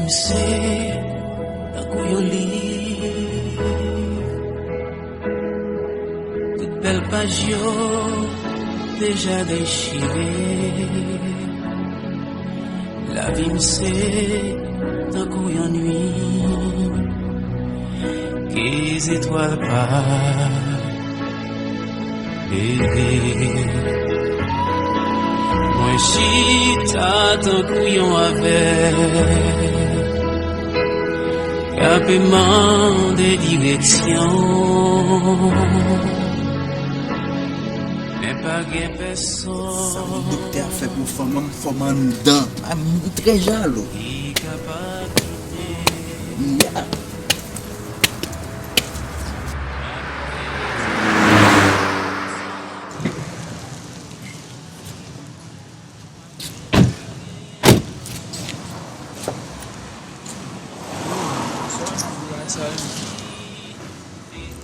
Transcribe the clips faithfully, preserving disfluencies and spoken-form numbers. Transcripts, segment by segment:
Se tankou yon liv, tout bèl paj yo deja dechire. Lavi m se tankou yon nuit ke zetwal pa klere. Mwen chita tankou yon avèg k ap mande direksyon, men pa gen pèsonn. Sa doktè a fè pou fanm an, m fanm anndan. Ah, m trè jalou. Ki kapab gide. Yeah.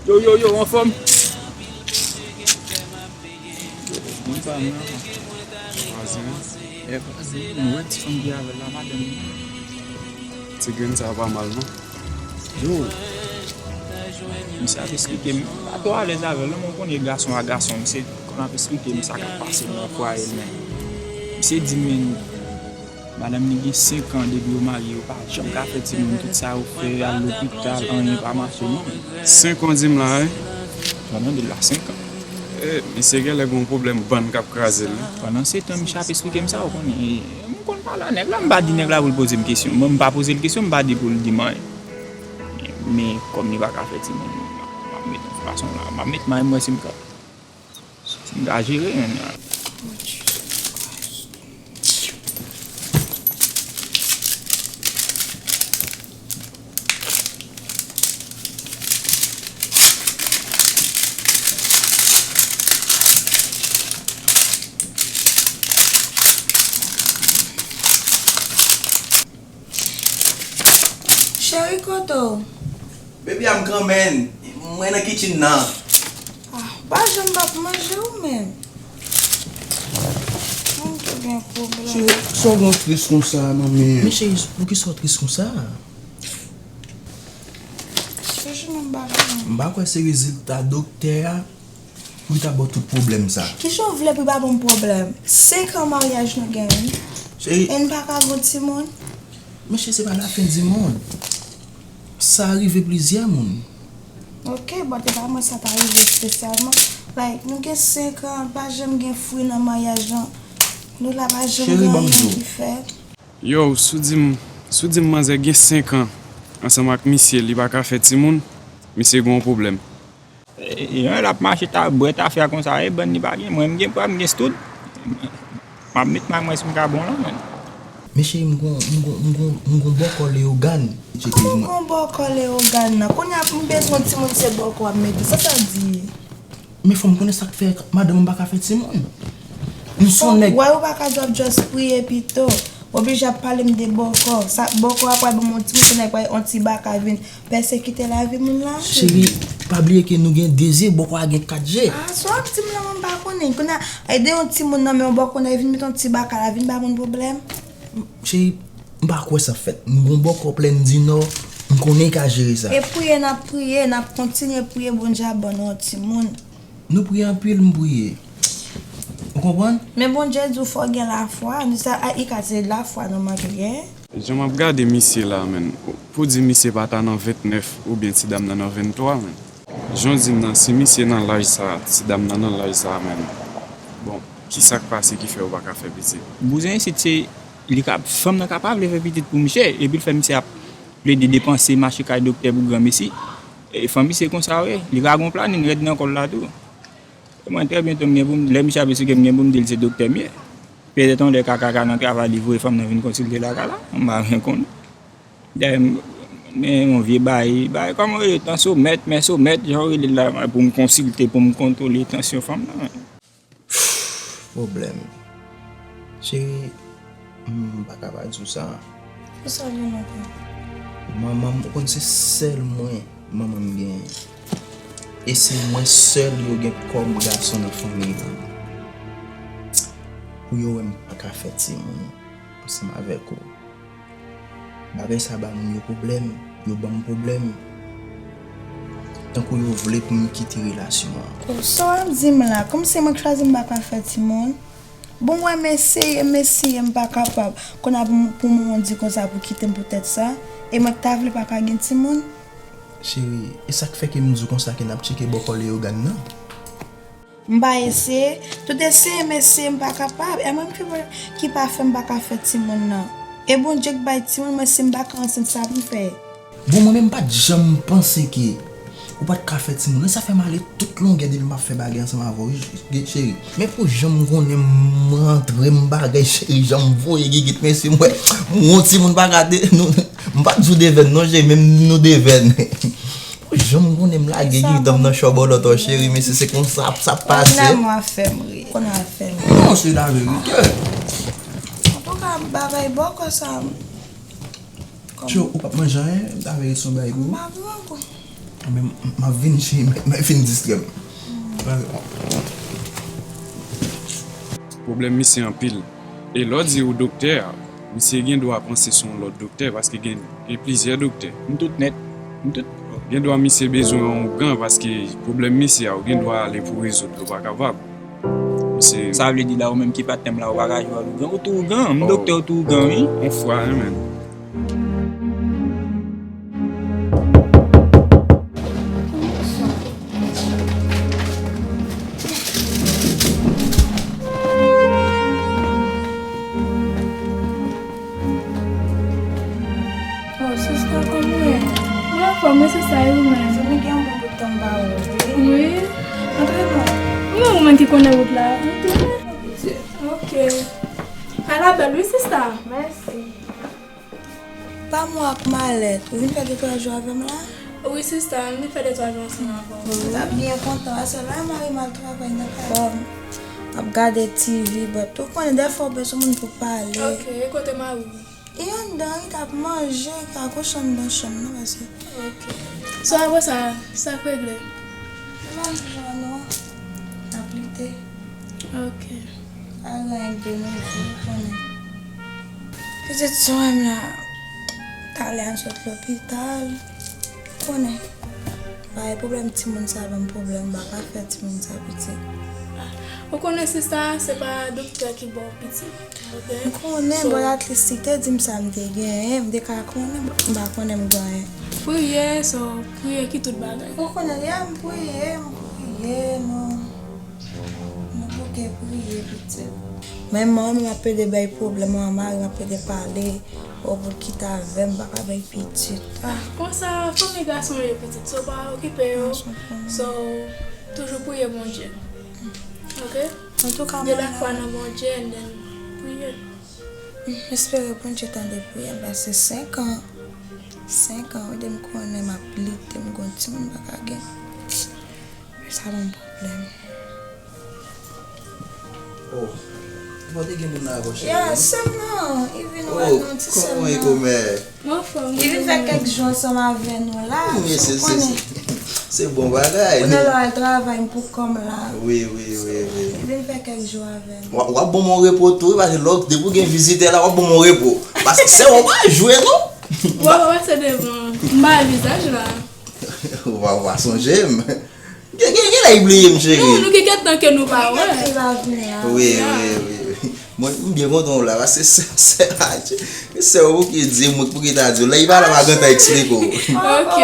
Yo, yo, yo, anfòm? Moun pa mwen, vwazen an. E, vwazen, mwen wè ti fanm ki avè l la, madanm li. Ti grenn sa pa mal, non? Yo, misye ap esplike m, m pa twò alèz avè l, non, men w konnen gason a gason, misye konn ap esplike m sa k ap pase nan fwaye l, men misye di m, men, madanm li gen senk an depi yo marye, yo pa janm ka fè timoun, tout sa yo fè, al lopital, anyen pa mache, non. Senk an w di m la, wi? Pandan de la senk an. E, misye genlè gen yon pwoblèm bann k ap kraze l, wi. Pandan se tan, misye ap esplike m sa, w konnen, e, m konn pale a nèg la, m pa di nèg la pou l poze m kesyon. Mwen, m pa poze l kesyon, m pa di pou l di m anyen. Men, men kòm li pa ka fè timoun, m ap, m ap met yon fason la, m ap met may mwen si m ka, si m ka jere, men. Cheri, kote w? Baby, I'm coming. Mwen nan kitchen nan. Ah, pa janm p ap manje ou menm. Mwen tou gen pwoblèm. Cheri, sa w gen w tris konsa, manmi? Men cheri, poukisa w tris konsa? Cheri, mwen pa vle. M pa kwè se rezilta doktè a pou l ta ba w tout pwoblèm sa. Kijan w vle pou l pa ban m pwoblèm? Senk an maryaj nou gen, wi. Cheri. E n pa ka gen timoun? Men cheri, se pa lafen di mond. Sa rive plizyè moun. Ok, bon, se pa mwen sa ta rive espesyalman. Like, nou gen senk an, pa janm gen fwi nan maryaj lan. Nou la pa janm gen anyen ki fèt. Yo, si w di m, si w di m manzè gen senk an ansanm ak misye, li pa ka fè timoun, misye gen yon pwoblèm. E, e, l ap mache ta bwè tafya konsa, e bann li pa gen. Mwen, m gen pwa, m gen stout. M ap met may mwen si m ka bon la, men. Men cheri, m gon, m gon, m gon, m gon bòkò Leyogàn. Kòman w gon bòkò Leyogàn nan? Kounye a, m bezwen timoun, se bòkò w ap mete. Sa sa di? Men fò m konnen sa k fè madanm mwen pa ka fè timoun. M se yon nèg. Wè, ou pa ka di w ap just priye pito. W oblije ap pale m de bòkò. Sa, bòkò a pral ban m yon timoun, se nèg pral yon ti baka vin pèsekite lavi moun la. Cheri, pa bliye ke nou gen de zye, bòkò a gen kat je. Ah, sa w ap di m la, mwen m pa konnen. Kounye a, e de yon timoun nan men yon bòkò, nan vin met yon ti baka la, vin ba moun pwoblèm. Cheri, m pa kwè sa fèt. M gon bòkò Plèn di Nò, m konnen l ka jere sa. E priye n ap priye, n ap kontinye priye, Bondye ap ban nou yon timoun. Nou priye anpil, m priye. Ou konprann? Men Bondye di w fò w gen lafwa. Nou sa, a, i ka se lafwa nou manke genyen. Jan m ap gade misye la, menn, pou di misye pa ta nan vennèf oubyen ti dam nan nan venntwa, menn. Jan w di m nan, si misye nan laj sa, ti dam nan nan laj sa, menn. Bon, kisa k pase ki fè yo pa ka fè pitit? Bouzen isit se, li ka, fanm nan ka pa vle fè pitit pou misye, epi l fè misye ap plede depanse, mache kay doktè pou granmesi. E fanmi se konsa yo ye. Li ka gon planin rèd nan kò l la tou. E mwen trè byento m gen pou m, lè misye ap esplike m gen pou m di l se doktè m ye. Petèt yon lè K K K nan travay li voye fanm nan vin konsilte lakay la. M pa byen konnen. Dayè m gen yon vye bay, bay kòman yo rele, tansomèt, mèsomèt, jan yo rele l la, pou m konsilte, pou m kontwole tansyon fanm nan. Pwoblèm. Cheri, m pa ka pa di w sa. Kisa gen ankò? Manman m, ou konn se sèl mwen manman m genyen. E se mwen sèl yo gen kòm gason nan fanmi yo. Pou yo wè m pa ka fè timoun ansanm avèk ou. Bagay sa ba moun yo pwoblèm, yo ban m pwoblèm. Tankou yo vle pou m kite relasyon an. Oh, sa w ap di m la? Kòmsi mwen k chwazi m pa ka fè timoun? Bon, wè, m eseye, m eseye, m pa kapab. Kounye a pou m, pou moun di konsa pou kite m poutèt sa? E mwen k ta vle pa ka gen timoun? Cheri, e sa k fè ke m di w konsa ke n ap tcheke bò kò Leyogàn nan? M pa eseye. Tout eseye m eseye, m pa kapab. E mwen ki, ki pa fè m pa ka fè timoun nan. E Bondye k bay timoun, mwen si m pa ka ansent, sa pou m fè? Bon, mwen menm m pa t janm panse ke ou pa t ka fè timoun nan. Sa fè m ale tout longè depi m ap fè bagay ansanm avè w, wi, cheri. Men pou jan m konnen m rantre m bagay, cheri, jan m voye gigit, mesye, m wè, m wè yon timoun pa ka de, nou, m pa t di w devèn non, cheri, men nou devèn. Pou jan m konnen m lage gigit nan chòbòlòtò, cheri, mesye, se konsa sa ap pase. Konn lanmou a fè m ri. Konn a fè m ri. Non, se laverite. Antouka, bagay bòkò sa. Cho, ou p ap manje anyen? M ta vle son bagay pou ou. M pa pran ankò. Men m, m ap vin, cheri, men, men fin distrè m. Pwoblèm misye anpil. E lè w di ou doktè a, misye gen dwa panse se yon lòt doktè, paske gen, gen plizyè doktè. M tout nèt. M tout. Gen dwa misye bezwen yon ougan, paske pwoblèm misye a, ou gen dwa ale pou rezoud li, ou pa kapab. Misye. Sa vle di la, ou menm ki patnè m la, ou pa ka jwe wòl ougan? Ou tou ougan, m doktè, ou tou ougan, wi. On fwa, hein, man. Oh, sista, kòman w ye? Mwen anfòm, wi, sista, e ou menm? Zanmi, gen yon bon bout tan m pa wè w, wi. Wi. Antre non. Ou menm, ou menm ki konnen wout la. Antre. Ok. Fè la bèl, wi, sista. Mèsi. Pa mwen ak malèt. Ou vin fè de twa jou avè m la? Wi, sista, m vin fè de twa jou ansanm avè w. M t ap byen kontan. Aswè la, mari m al travay nan kay. Bon, m ap gade T V, but ou konnen dèfwa w bezwen moun pou pale. Ok, e kote mari w? Li anndan, li t ap manje, li ka kouche anndan chanm nan, paske. Ok. So, apre sa, sa k regle? Menm jan nou, n ap lite. Ok. Pa gen anyen k de nouvo, ou konnen. Pitit sè m la, talè a sot lopital. Ou konnen. Bay pwoblèm timoun sa ban m pwoblèm, m pa ka fè timoun sa pitit. Ou konnen sista, se pa doktè ki ba w pitit. Ok? M konnen, so, but at least si te di m sa m te genyen, m te ka konnen, m pa konnen m genyen. Priye, so, priye ki tout bagay. Ou konnen, ya, m priye, m priye, nou, nou bouke priye, pitit. Men manman m ap plede bay pwoblèm, manman mari m ap plede pale, o pou l kite avè m, m pa ka bay pitit. Ah. Konsa, fanmi gason yo pitit, so pa okipe yo. So, toujou priye Bondye. Ok? Antouka, de lafwa nan Bondye, and then priye. M espere Bondye tande priyè m, paske senk an, senk an, wi, de m konnen m ap lite, m gon timoun m pa ka gen. Sa ban m pwoblèm. Oh, ou pa te gen moun nan avè w, cheri? Ya, sè m nan, li vin wè nou ti sè m nan. Oh, kòman e, kòmè? Mwen anfòm, wi. Li vin fè kèk jou ansanm avè nou la, mesye, se, se, se bon bagay. Kounye a l al travay m pou kò m la. Wi, wi, wi, wi. Li vin fè kèk jou avè nou. W ap, w ap ban m yon repo tou, wi, paske lè w, depi w gen vizitè la, w ap ban m yon repo. Paske sè w pa jwe, non. W ap pase devan. M pa wè vizaj la. W pa, w pa sonje m. Gen, gen, gen lè li bliye m, cheri. Non, nou gen kèk tan ke nou pa wè. Wi, wi, wi, wi. Mwen, m byen kontan w la, paske sè, sè, sè w ki di m, mwen, pou ki ta di w. Lè li pa la, m a gentan eksplike w. Ok.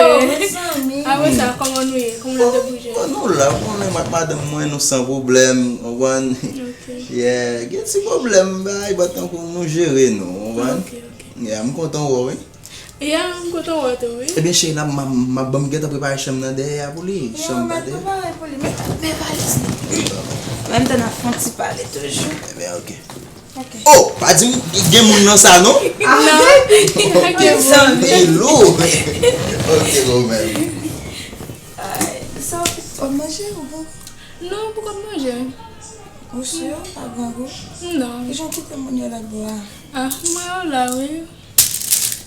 Apre sa, kòman nou ye? Kòman nou ap debouje? Bon, nou la, ou konnen, m ak madanm mwen, nou san pwoblèm, ou konprann? Ok. Yeah, gen ti pwoblèm, bay, but tankou nou jere nou, ou konprann? Ok, ok. Yeah, m kontan wè w, wi. Ya, m kontan wè w tou, wi. Ebyen, cheri, n ap, m ap, m ap ban m gentan prepare chanm nan dèyè a pou li. Chanm nan dèyè. Prepare pou li. Men, men valiz li. An menm tan n ap fè yon ti pale toujou. Ebyen, ok. Ok. Oh, pa di m gen moun nan sa, non? Non. Ok, zanmi. Li lou. Ok, bon, men. Ay, sa w ap manje ou bon? Non, m poko ap manje. Ou si? Pa grangou? Non. Kijan w kite moun yo lòtbò a? Ah, mwen yo la, wi.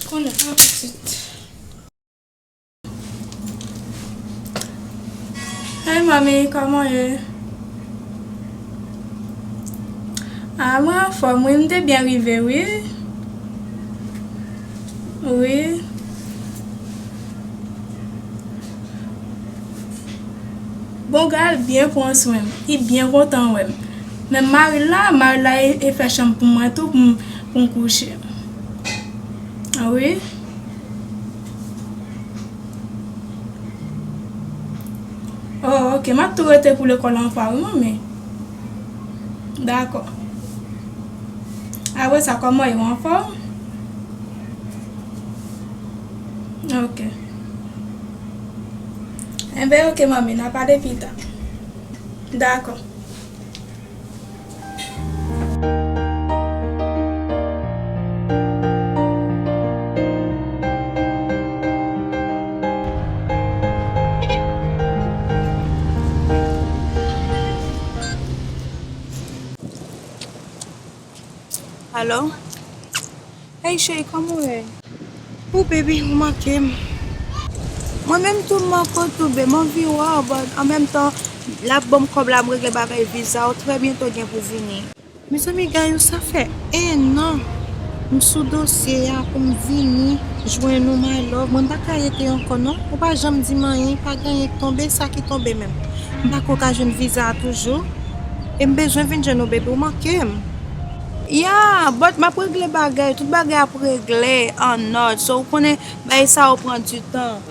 Konnen. Apetit. Hey, manmi, kòman w ye? Ah, mwen anfòm, wi, m te byen rive, wi. Wi. Bon, Gaël byen pran swen m. Li byen kontan wè m. Men mari l la, mari l la e, e fè chanm pou mwen tou pou m, pou m kouche. Wi. Oh, ok. M ap tou rete pou lekòl ankò, wi, manmi. Dakò. Apre sa, kòman w ye, w anfòm? Ok. Enben, ok, manmi, n a pale pita. Dakò. Alo? Hey, cheri, kòman w ye? Ou, baby, ou manke m. Mwen menm tou, m manke w tou, baby. M anvi wè w, but an menm tan, l ap ban m kòb la, m regle bagay viza w, trè byento gen pou vini. Mezanmi, Gayou, sa fè en an m sou dosye a pou m vini jwenn ou, my love. Mwen, m pa ka rete ankò, non. Ou pa janm di m anyen, pa gen anyen k tonbe, sa ki tonbe menm. M pa kwè w ka jwenn viza a toujou. E m bezwen vin jwenn ou, baby, ou manke m. Ya, but m ap regle bagay, tout bagay ap regle an nòd. So, ou konnen, bagay sa yo pran di tan.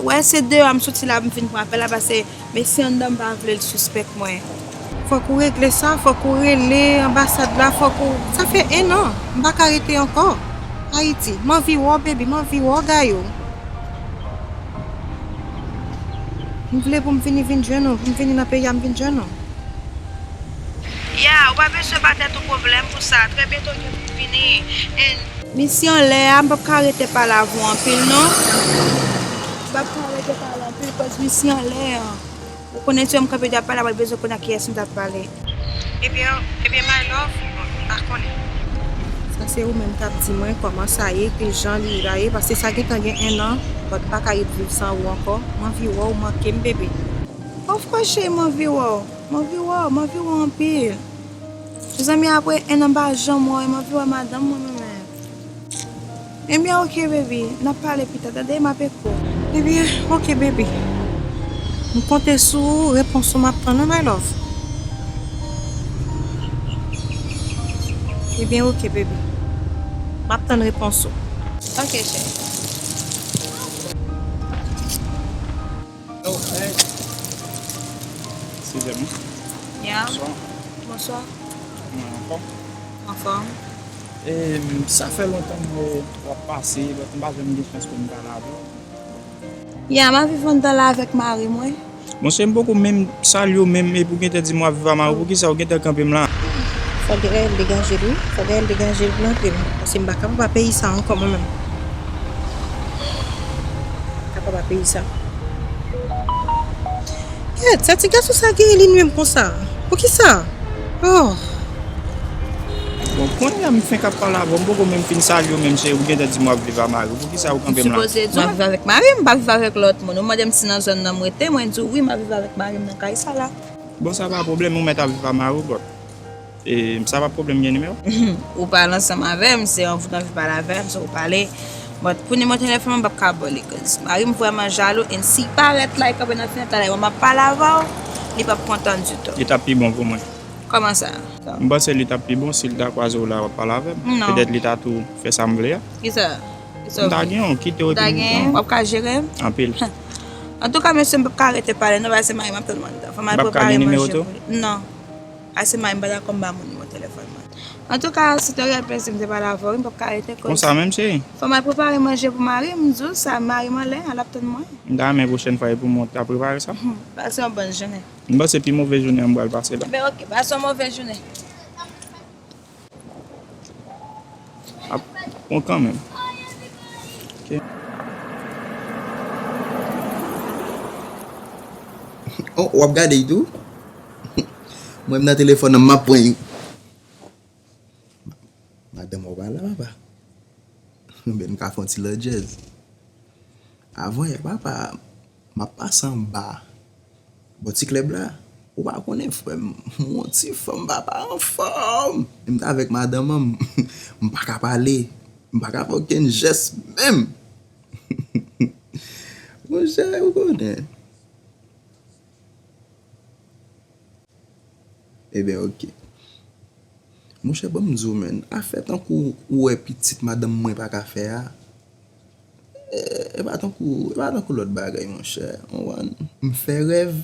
Wè, se deyò a m soti la, m vin pran apèl la, paske mesye anndan m pa vle l sispèk mwen. Fòk ou regle sa, fòk ou rele anbasad la, fòk ou, sa fè en an, m pa ka rete ankò Ayiti. M anvi wè w, baby, m anvi wè w, Gayou. M vle pou m vini vin jwenn ou, pou m vini nan peyi a, m vin jwenn ou. Ya, ou pa bezwen ba tèt ou pwoblèm pou sa. Trè byento gen pou vini. And misye anlè a, m p ap ka rete pale avè w anpil, non. M p ap ka rete pale anpil, cause misye anlè a. Ou konnen si m kanpe di ap pale, w ap bezwen konnen ak kiyès m t ap pale. Ebyen, ebyen, my love, m pa konnen. Sa se ou menm k ap di mwen kòman sa ye, ki jan li la ye, paske sa gentan gen en an, but m pa ka ret viv san ou ankò. M anvi wè w, manke m, bebe. Of course, cheri, m anvi wè w. M anvi wè w, m anvi wè w anpil. Mezanmi, apre en an m pa janm wè w, m anvi wè madanm mwen, mwen menm. Ebyen, ok, baby, n ap pale pita, tande, m ap ekri w. Ebyen, ok, baby. M konte sou ou, repons ou m ap tann, wi, my love. Ebyen, ok, baby. M ap tann repons ou. Ok, cheri. Oh, hey. Excusez-moi. Yeah. Bonsoir. Bonsoir. Mwen anfòm. Anfòm. E, sa fè lontan m wè w ap pase, but m pa janm gen chans pou m pale avè w. Yeah, m ap viv anndan la avèk mari mwen. Monchè, m poko menm salye w menm, epi w gentan di m w ap viv a mari w, poukisa w gentan kanpe m la? Fò Gaël deganje l, wi. Fò Gaël deganje l pou l antre, paske m pa kapab ak peyi sa ankò, mwen menm. Kapab ak peyi sa. Kèt, sa ti gason sa genyen li nwi m konsa. Poukisa? Oh. Bon, kounye a m fenk ap pale avè w, m poko menm fin salye w menm, cheri, ou gentan di m w ap viv a mari w. Poukisa ou kanpe m la? M sipoze di w m ap viv avèk mari m, m pa viv avèk lòt moun. Ou mande m si nan zòn nan m rete, mwen di w wi, m ap viv avèk mari m nan kay sa la. Bon, sa pa pwoblèm, ou mèt ap viv a mari w, but E, sa pa pwoblèm, gen nimewo? Ou pale ansanm avè m, se anvi, anvi pale avè m, se ou pale. But pou nimewo telefòn mwen, m p ap ka ba w li, cause mari m vrèman jalou, and si l parèt la, li kanpe nan fenèt la, lè m ap pale avè w, li p ap kontan ditou. Li t ap pi bon pou mwen. Kòman sa? M panse li t ap pi bon si l ta kwaze w la, w ap pale avè m. Non. Petèt li ta tou fè sa m vle a. Kisa? Kisa w vle? M ta gen yon, kite w epi m pran w. W ap ka jere m? Anpil. Antouka, mesye, m p ap ka rete pale, non, paske mari m ap tann mwen anndan. Fò m al prepare manje pou li. Non. Ase mari m pa dakò m ba moun nimewo telefòn mwen. Antouka, se te yon reyèl plezi m te pale avè w, wi, m p ap ka rete koz. Konsa menm, cheri? Fò m al prepare manje pou mari m, m di w sa, mari m anlè a, l ap tann mwen. M ta renmen pwochèn fwa e pou mwen ta prepare sa. Pase yon bòn jounen. M panse pi move jounen an m pral pase la. Enben, ok, pase yon move jounen. Ap pran kanmenm. Ok. Oh, w ap gade l tou? Mwen, m nan telefòn nan, m ap pran l. Madanm ou pa la, papa. Oubyen m ka fè yon ti lòt djèz. Avan yè, papa, m ap pase anba bò ti klèb la. Ou pa konnen, frè m, m wè yon ti fanm, papa, anfòm. E m t avèk madanm an, m, m pa ka pale. M pa ka fè okenn jès menm. Monchè, ou konnen. Ebyen, oke. Monchè, ban m di w, menn, afè tankou ou wè pitit madanm mwen pa ka fè a, e, e pa tankou, e pa tankou lòt bagay, monchè. Ou konprann? M fè rèv,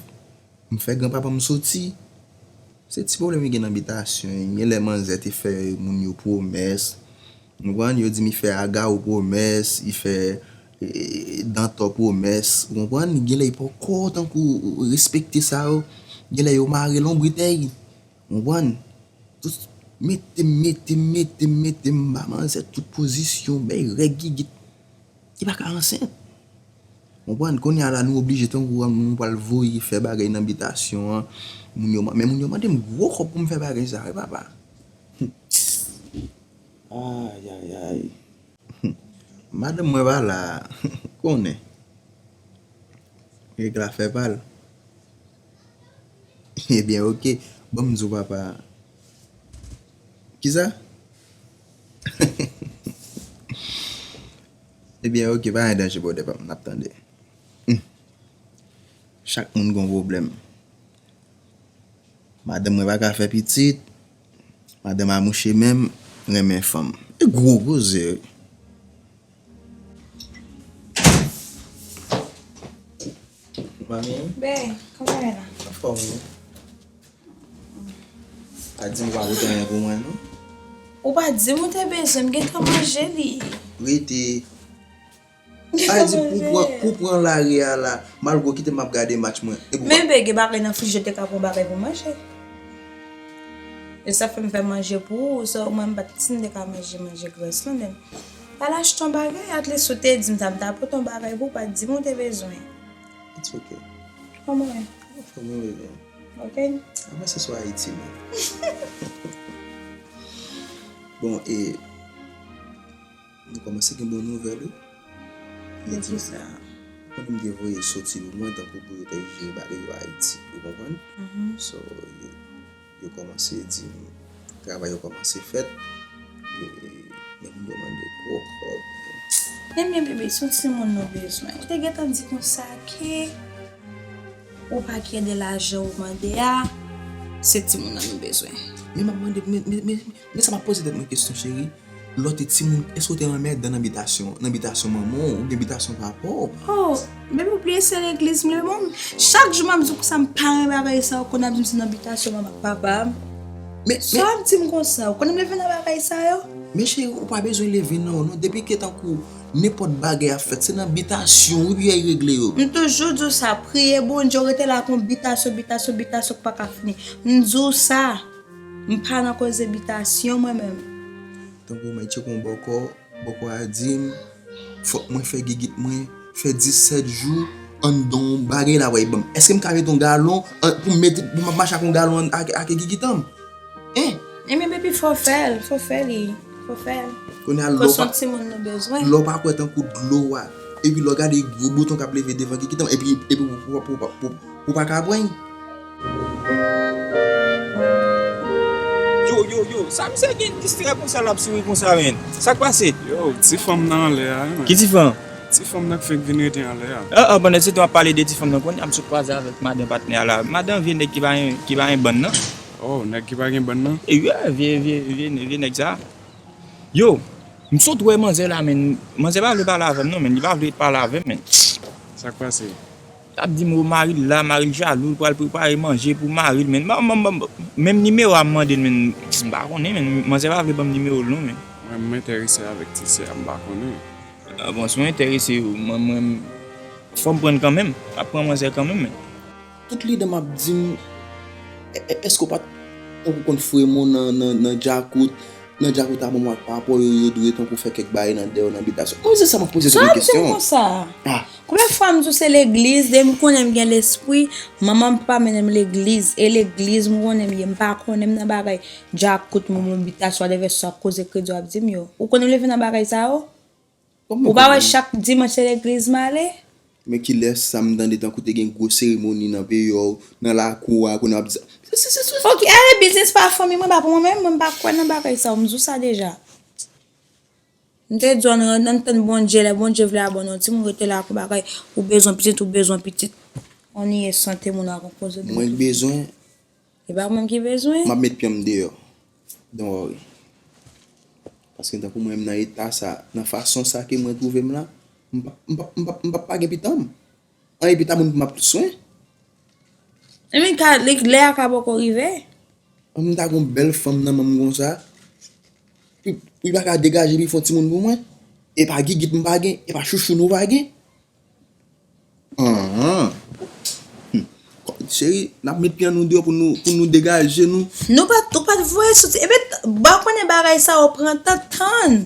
m fè granpapa m soti. Se ti pwoblèm li gen nan bitasyon, genlè manzè te fè moun yo pwomès. Ou konprann? Yo di m li fè Agawou pwomès, li fè, e, Dantò pwomès. Ou konprann? Genlè li poko tankou respekte sa yo. Genlè yo mare lonbritèy. Ou konprann? Tout, mete m, mete m, mete m, mete m, ba manzè tout pozisyon, bay règ gigit. Li pa ka ansent. Ou konprann? Kounye a la, nou oblije tankou nou pral voye fè bagay nan bitasyon an. Moun yo, men moun yo mande m gwo kòb pou m fè bagay sa, wi, papa. Ayayay. Madanm mwen pa la, konnen. Règ la fè pa l. Ebyen, oke. Ban m di w, papa. Kisa? Ebyen, oke, pa gen danje, brother pa m, n ap tande. Hmm. Chak moun gon pwoblèm. Madanm mwen pa ka fè pitit. Madanm a mouche menm renmen fanm. E gwo koze wi. Manmi. Bè, kòman w ye la? Anfòm wi. Pa di m ou pa pote anyen pou mwen non. Ou pa di m ou te bezwen, m gentan manje li. Rete. Ay di pou pran, pou pran lari a la, malgre w kite m ap gade match mwen. E pou men bebe gen bagay nan frijidè te ka pran bagay pou manje. E sa fè m fè manje pou ou, sa mwen m pa t si m te ka manje, manje grès lan menm. Al achte yon bagay, at least ou te di m sa, m ta pote yon bagay pou ou, pa t di m ou te bezwen. It's ok. Kòman w ye? Anfòm wi bebe. Ok. Avanse sou Ayiti non. Bon, e Nou kòmanse gen bon nouvèl wi. Yo di m sa. Ou konnen m te voye soti pou mwen tankou pou yo te jere bagay yo Ayiti, ou konprann? So, yo, yo kòmanse di m, travay yo kòmanse fèt, e, men moun yo mande gwo kòb. Ebyen bebe, se yon timoun nou bezwen. Ou te gentan di konsa ke ou pa gen de lajan ou mande a, se timoun nan nou bezwen. Men m ap mande, men, men, men, men sa m ap poze tèt mwen kesyon, cheri. Lè w te timoun, èske w te anmèdan nan bitasyon, nan bitasyon manman w oubyen bitasyon papa w? Oh, men ou bliye se legliz m leve m. Chak jou m ap di w konsa m pa renmen bagay sa yo, kounye a ap di m se nan bitasyon manman ak papa m. Men, sa w ap di m konsa, ou konnen m leve nan bagay sa yo? Men cheri, ou pa bezwen leve nan yo non. Depi ke tankou nenpòt bagay ap fèt, se nan bitasyon wi pyè regle yo. M toujou di w sa, priye Bondye, w rete la ak yon bitasyon, bitasyon, bitasyon k pa ka fini. M di w sa. M pa nan koze bitasyon mwen menm. Tankou mwen tcheke yon bòkò, bòkò a di m, fòk mwen fè gigit mwen, fè disèt jou anndan yon bagay la, w ap ban m. Èske m ka mete yon galon, an, pou m mete, pou m ap mache ak yon galon ak, ak gigit an m? Hein? Ebyen, baby, fò w fè l, fò w fè li, fò w fè l. Kounye a, lè w pa, lè w pa kwè tankou dlo a, epi lè w gade gwo bouton k ap leve devan gigit an m, epi, epi pou, pou, pou, pou, pou w pa ka pran l. Yo, yo, yo, sa misye gen distrè konsa, l ap souri konsa, menn? Sa k pase? Yo, ti fanm nan anlè a, wi, menn. Ki ti fanm? Ti fanm nan k fenk vin rete anlè a. Ah, ah, pandan se tan w ap pale de ti fanm nan, kounye a m sot kwaze avèk madan patnè a la. Madan vye nèg ki pa gen, ki pa gen bann nan. Oh, nèg ki pa gen bann nan? E wi, vye, vye, vye, vye nèg sa. Yo, m sot wè manzè la, menn. Manzè pa vle pale avè m non, menn. Li pa vle pale avè m, menn. Sa k pase? L ap di m, o, mari l la, mari l jalou, l pral prepare manje pou mari l, menn. Ban, ban, ban, ban, menm nimewo a m mande l, menn. M pa konnen, menn. Manzè pa vle ban m nimewo l non, menn. Mwen, m enterese avèk ti sè a, m pa konnen. Ah, bon, si w enterese, mwen, mwen, fò m pran l kanmenm. M ap pran manzè kanmenm, menn. Tout lide m ap di m, è-, è-, èske w pa t tankou konn frè m nan, nan, nan djakout, nan djakout a manman w ak papa w yo, yo dwe tankou fè kèk bagay nan dèyè w nan bitasyon? Mwen se sa m ap poze tèt mwen kesyon. Sa w ap di m konsa? Ah. Konbyen fwa m di w se legliz, depi m konnen m gen lespri, manman m, papa m mennen m legliz, e legliz m konnen m ye, m pa konnen m nan bagay djakout, manman, bitasyon, whatever, sa koze kredi w ap di m yo. Ou konnen m leve nan bagay sa yo? Ou pa wè chak dimanch se legliz m ale? Men kilès sa m tande tankou te gen gwo seremoni nan peyi w, nan lakou a, kounye a ap di sa. Se, se, se, se. Ok, ale biznis pa fanmi mwen, pa pou mwen menm, mwen m pa kwè nan bagay sa yo, m di w sa deja. M te di w ann, ann tann Bondye, lè Bondye vle a ban nou yon timoun, rete la pou bagay, ou bezwen pitit, ou bezwen pitit. Ann ye sante moun ak yon koze. Mwen k bezwen. E pa mwen ki bezwen. M ap met pye m deyò. Don't worry. Paske tankou mwen menm nan eta sa, nan fason sa ke mwen twouve m la, m p ap, m p ap, m p ap, m p ap pa gen pitit an m. An epi ta moun pou m ap swen. Ebyen, ka, li, lè a ka poko rive. An m ta gon bèl fanm nan men m konsa. Pou, pou li pa ka degaje li fè yon timoun pou mwen. E pa gigit m pa gen, e pa chouchou nou pa gen. Anhan. Hmm. Cheri, n ap met pye nou deyò pou nou, pou nou degaje nou. Nou pa, ou pa t voye soti. Ebyen, ba konnen bagay sa yo pran tan tann.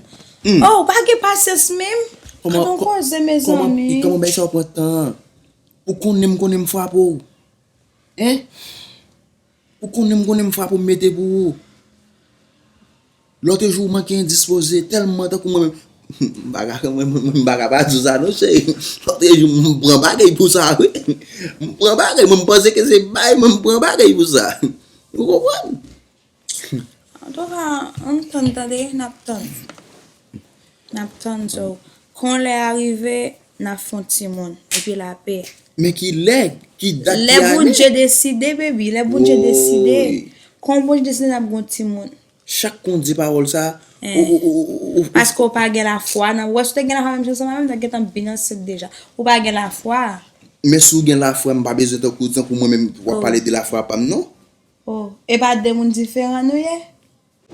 Hmm. Oh, ou pa gen pasyans menm. Kòman, kòman, kòman bagay sa yo pran tan? Ou konnen m konnen m frape w. Hein? Ou konnen m konnen m frape w m mete pou ou. Lòt jou ou manke endispoze, tèlman tankou mwen menm. M pa ka, mwen, mwen, mwen, m pa ka pa di w sa non, cheri. Lòt jou m pran bagay pou sa, wi. M pran bagay, mwen m panse ke se bay, mwen m pran bagay pou sa. Ou konprann? Antouka, ann tann, tande, n ap tann. N ap tann, so, kon lè a rive, n ap fè yon timoun, epi lapè. Men ki lè, ki dat, ki ane? Lè Bondye deside, baby, lè Bondye deside. Woy. Kon Bondye deside, n ap gen yon timoun. Chak kon di pawòl sa, ou, ou, ou, ou, ou, paske w pa gen lafwa nan, ou wè si w te gen lafwa menm jan ansanm avè m, m ta gentan byen ansent deja. Ou pa gen lafwa. Men si w gen lafwa, m pa bezwen tankou, tankou mwen menm w ap pale de lafwa pa m, non. Oh, e pa de moun diferan nou ye?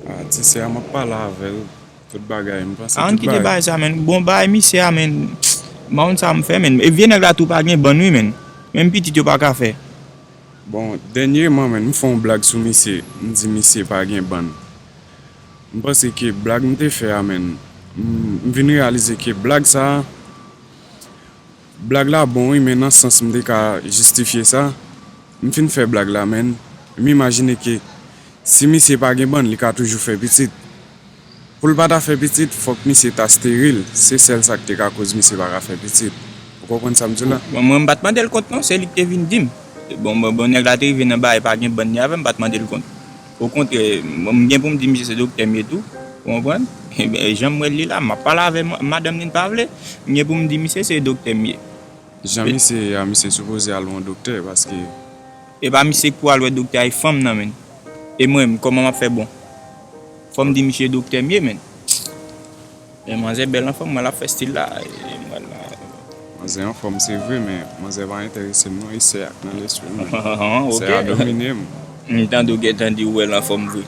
Ah, ti sè a, m ap pale avè l. Tout bagay, m panse tout bagay. Ann kite bagay sa, menn. Bon, bagay misye a, menn. M pa konn sa m fè, menn. E vye nèg la tou pa gen bann, wi, menn. Menm pitit yo pa ka fè. Bon, dènyèman, menn, m fè yon blag sou misye. M di misye pa gen bann. M panse ke blag m te fè a, menn, m, m vin reyalize ke blag sa a, blag la bon wi, men nan sans m te ka jistifye sa, m fin fè blag la, menn, m imajine ke si misye pa gen bann, li ka toujou fè pitit. Pou l pa ta fè pitit, fòk misye ta steril. Se sèl sa k te ka koz misye pa ka fè pitit. Ou konprann sa m di w la? Bon, mwen, m pa t mande l kont non, se li ki te vin di m. Bon, bon, bon, nèg la te rive nan bagay pa gen bann li avè m, m pa t mande l kont. Okontrè, m, m gen pou m di misye se doktè m ye tou, ou konprann? Ebyen, jan m wè l li la, m ap pale avè ma-, madanm li, l pa vle, m gen pou m di misye se doktè m ye. Jan misye ye a, misye sipoze al wè yon doktè, paske... E pa misye k pou al wè doktè a, e fanm nan, menn. E mwen menm, kòman m ap fè bon? Fò m di misye doktè m ye, menn. Men manzè bèl anfòm, mwen l ap fè stil la, e mwen la. Manzè anfòm, se vre, men manzè pa enterese m non, e sè a k nan lespri m, menn. Sè a domine m. M tande w gentan di w wè l anfòm vre.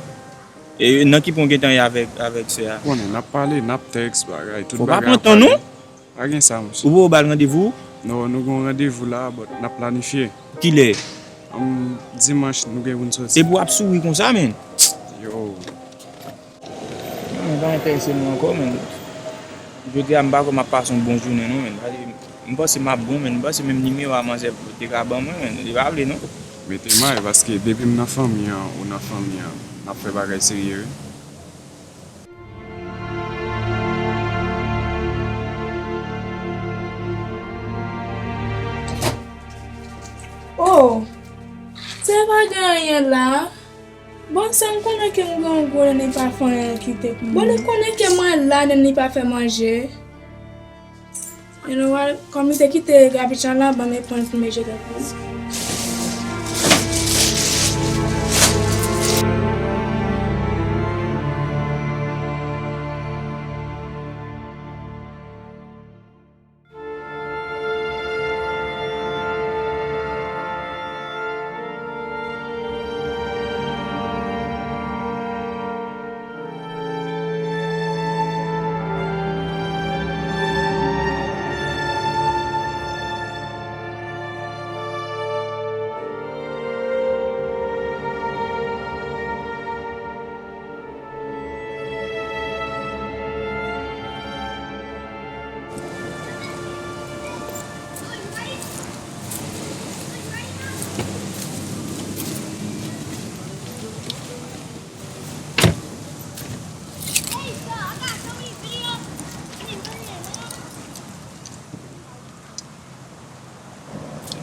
E nan ki pwen w gentan ye avèk, avèk sè a? Konnen, n ap pale, n ap tèks, bagay, tout bagay ap pale. Fò w pa pran tan non. Pa gen sa, monchè. Ou poko ba l randevou? Non, nou gen yon randevou la, but n ap planifye. Kilè? Ann, dimanch, nou gen pou n soti. Epi w ap souri konsa, menn? Yo. Non, men pa enterese nou ankò, menn. Jodi a, m pa kwè m ap pase yon bon jounen, non, menn. Pase, m panse m ap bon, menn. M panse menm nimewo a manzè te ka ban mwen, menn. Li pa vle, non. Mete may, paske depi m nan fanmi an, ou nan fanmi an, n ap fè bagay serye, wi. Oh, se pa gen anyen la. Bon, sè m konnen ke m gen yon gwo nèg, li pa fè anyen kite pou mwen. Bon, li konnen ke mwen la, menm li pa fè manje. You know what? Kòm li te kite gabich la, ban m pran l pou m jete pou li.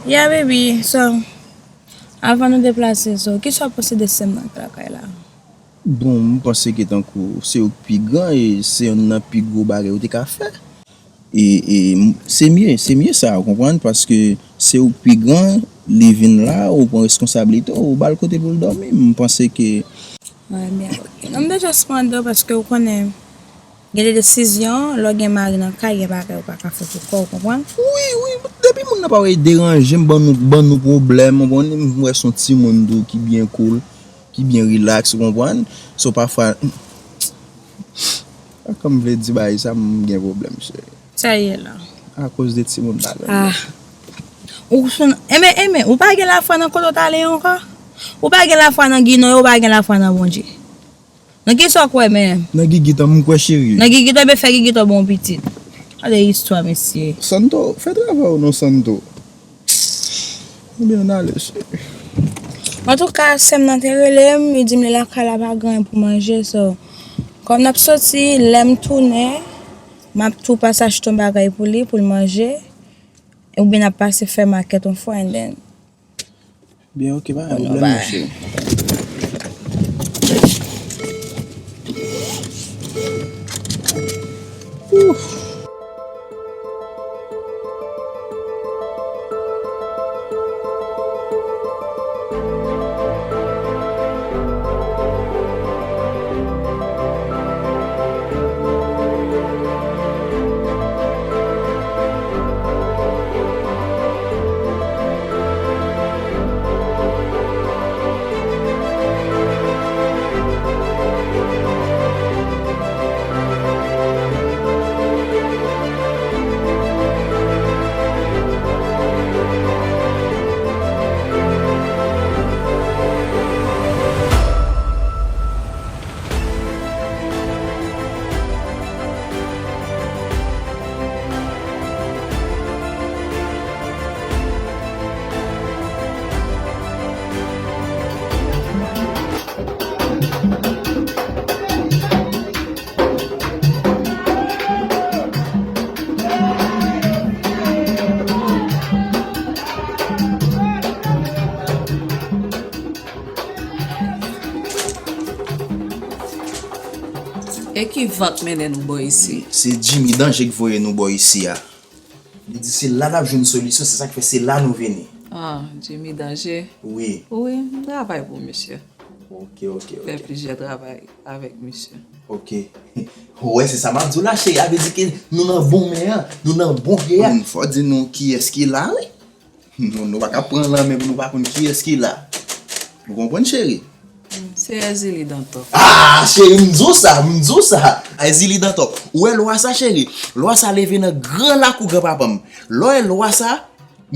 Yeah, baby, so, avan nou deplase, so, kisa w panse de sè m nan k lakay la? Bon, m panse ke tankou se ou k pi gran e se yonn nan pi gwo bagay ou te ka fè. E, e m- se mye, se mye sa, ou konprann? Paske se ou k pi gran, li vin la, ou pran reskonsablite w, ou ba l kote pou l dòmi. M panse ke Wi, byen, oke. Non, m te just mande w paske ou konnen, gen de desizyon, lè w gen mari nan kay, gen bagay ou pa ka fè pou kò w, konprann? Wi, wi, depi moun nan pa wè deranje m, ban nou, ban nou pwoblèm, ou konprann, m wè se yon timoun tou ki byen cool, ki byen relax, ou konprann? So, pafwa, a, kòm m vle di bagay sa, m gen pwoblèm, cheri. Sa ye la. Akoz de timoun la menm. Ah. Ou son, enben, enben, ou pa gen lafwa nan kote w t ale ankò? Ou pa gen lafwa nan Gino yo, ou pa gen lafwa nan Bondye? Nan kisa w kwè menm? Nan gigit an, m kwè, cheri. Nan gigit an, ben fè gigit an bon pitit. Gade istwa, mesye. Santo, fè travay ou non, Santo. Ebyen, ann ale, cheri. Antouka, sè m nan te rele m, li di m li lakay la pa gen anyen pou manje, so, kòm n ap soti, lè m tounen, m ap tou pase achte yon bagay pou li, pou l manje, oubyen n ap pase fè makèt yon fwa, and then Byen, oke, pa gen pwoblèm, monchè. E ki van k mennen nou bò isi? Se Jimmy Danje k voye nou bò isi a. Li di se la n ap jwenn solisyon, se sa k fè se la nou vini. Ah, Jimmy Danje. Wi. Wi, m travay pou misye. Oke, oke, oke. Fè plizyè travay avèk misye. Oke. Ou wè, se sa m ap di w la, cheri. A vle di ke nou nan bon men an, nou nan bon pye a. Fò di nou kiyès ki la, wi. Nou, nou pa ka pran lanmè pou nou pa konn kiyès ki la. Ou konprann, cheri? Se Èzili Dantòp. Ah, cheri, m di w sa, m di w sa. Èzili Dantòp. Ou wè lwa sa, cheri? Lwa sa leve nan gran lakou granpapa m. Lè w wè lwa sa,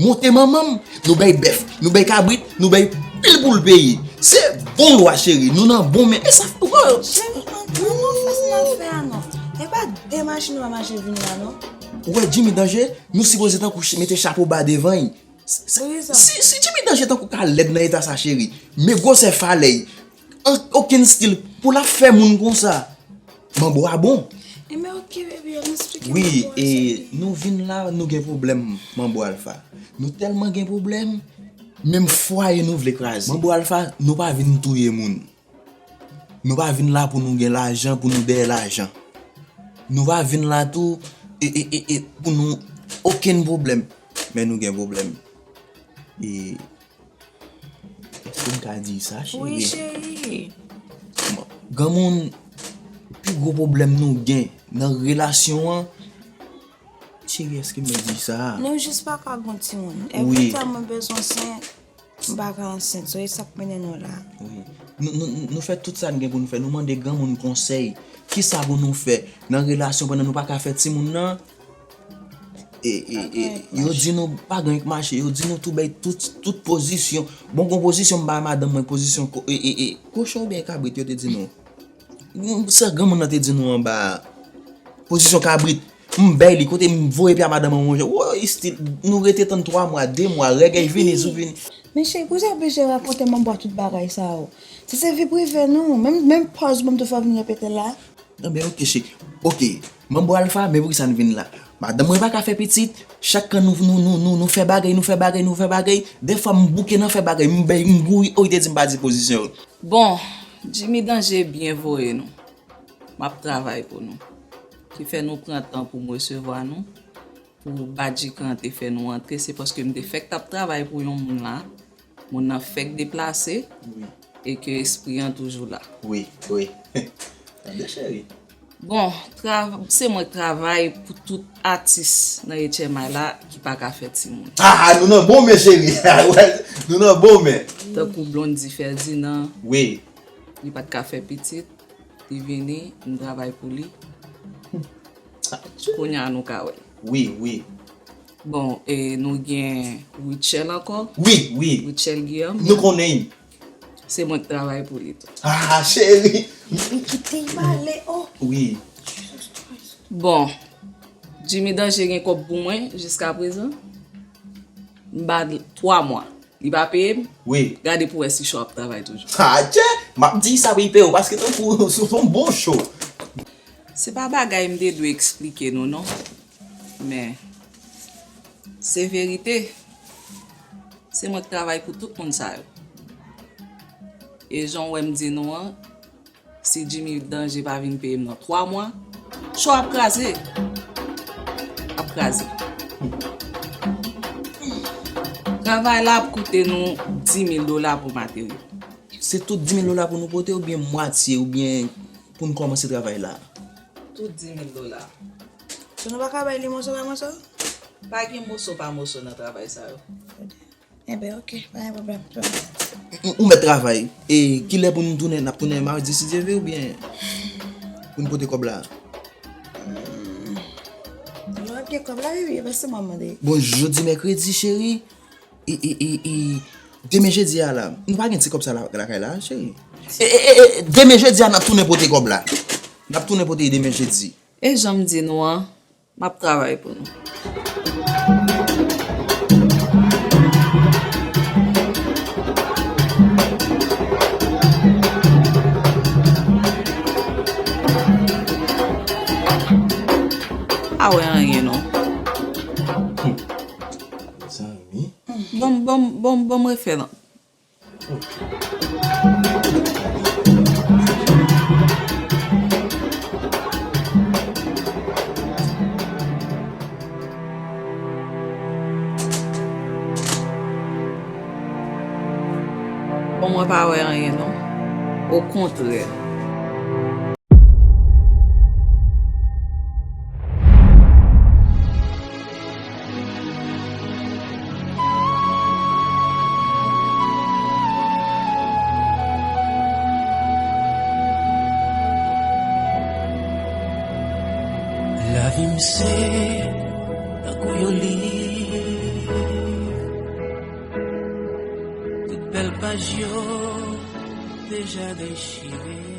monte manman m, nou bay bèf, nou bay kabrit, nou bay pil poul peyi. Se bon lwa, cheri, nou nan bon men. E sa, cheri, antre nan fas n ap fè a non. E pa de machin w ap mache vini la non. Ou wè Jimmy Danje, nou sipoze tankou ch- mete chapo ba devan l. Si, si, si Jimmy Danje tankou ka lèd nan eta sa, cheri, men gwosè falè l, an- okenn stil pou l ap fè moun konsa. Manbo a bon. Enben, oke, baby, ann eksplike manbo a sa. Wi, e nou vin la, nou gen pwoblèm, Manbo Alfa. Nou tèlman gen pwoblèm, menm fwaye nou vle kraze. Manbo Alfa, nou pa vin touye moun. Nou pa vin la pou nou gen lajan, pou nou dèyè lajan. Nou pa vin la tou, e, e, e, e, pou nou okenn pwoblèm. Men nou gen pwoblèm. E, èske m ka di sa, cheri? Wi, cheri. Bon, granmoun, pi gwo pwoblèm nou gen nan relasyon an, cheri, èske m mèt di sa? Nou jis pa ka gon timoun. Wi. Evritèm mwen bezwen sen, m pa ka ansent. So, e sa k mennen nou la. Wi. Nou, nou, nou fè tout sa n gen pou nou fè. Nou mande granmoun konsèy. Kisa pou nou fè nan relasyon pandan nou pa ka fè timoun nan? E, e, e, yo di nou pa gen k mache, yo di nou tou bay tout, tout pozisyon. Bon, gon pozisyon m ba madanm mwen, pozisyon ko- e, e, e, kochon oubyen kabrit, yo te di nou. M- Sa granmoun nan te di nou anba a. Pozisyon kabrit. M bay li, kote m voye pye a madanm mwen, monchè. Woy, stil, nou rete tann twa mwa, de mwa, règèy vini, sou vini. Men cheri, pou sa oblije rakonte manbo a tout bagay sa yo? Sa se vi prive nou. Menm, menm pòz ban m tou fò vin repete l la. Enben, oke, cheri. Oke, Manbo Alfa, men poukisa n vin la? Madanm mwen pa ka fè pitit, chak kan nou, nou, nou, nou, nou fè bagay, nou fè bagay, nou fè bagay, dèfwa m bouke nan fè bagay, m bay, m gouri, o, li te di m pa di pozisyon yo. Bon, Jimmy Danje byen voye nou. M ap travay pou nou. Ki fè nou pran tan pou m resevwa nou. Pou badjikan an te fè nou antre, se paske m te fèk t ap travay pou yon moun la. Moun nan fèk deplase. Wi. E ke espri an toujou la. Wi, wi. Tande, cheri. Bon, trav-, se mwen k travay pou tout atis nan H M I la ki pa ka fè timoun. Ah, nou nan bon men, cheri. Nou nan bon men. Tankou Blondy Ferdinand. Wi. Li pa t ka fè pitit. Li vini, m travay pou li. Kounye a nou ka wè. Wi, wi. Bon, e nou gen Rutshelle ankò. Wi, wi. Rutshelle Guillaume. Nou konnen. Se mwen k travay pou li tou. Ah, cheri. Li kite m ale, oh. Wi. Bon, Jimmy Danje gen kòb pou mwen jiska prezan. M ba l twa mwa. Li pa peye m? Wi. Gade pou wè si Cho ap travay toujou. Adje! M ap di sa pou li peye w, paske tankou se yon bon Cho. Se pa bagay m te dwe eksplike nou, non. Men, se verite. Se mwen k travay pou tout moun sa yo. E jan w wè m di nou an, si Jimmy Danje pa vin peye m nan twa mwa, Cho ap kraze. Ap kraze. Travay la ap koute nou dis mil dola pou materyo. Se tout dis mil dola pou nou pote oubyen mwatye oubyen pou n kòmanse travay la? Tout dis mil dola. So nou pa ka bay li moso pa moso? Pa gen moso pa moso nan travay sa yo. Enben, oke, pa gen pwoblèm. Ou mèt travay. E kilè pou nou tounen? N ap tounen madi, si Dye vle, oubyen pou n pote kòb la? Lè w ap gen kòb la, baby, e pa sèlman mande. Bon, jodi mèkredi, cheri. E, e, e, e, demen jedi a la. Nou pa gen ti kòb sa la, lakay la, cheri. E, e, e, e, demen jedi a, n ap tounen pote kòb la. N ap tounen pote demen jedi. E jan m di nou an, m ap travay pou nou. Pa wè anyen non. Zanmi. Bon, bon, bon, bon, refè lan. Bon, mwen pa wè anyen non. Okontrè. Lavi m se tankou yon liv, tout bèl paj yo deja dechire.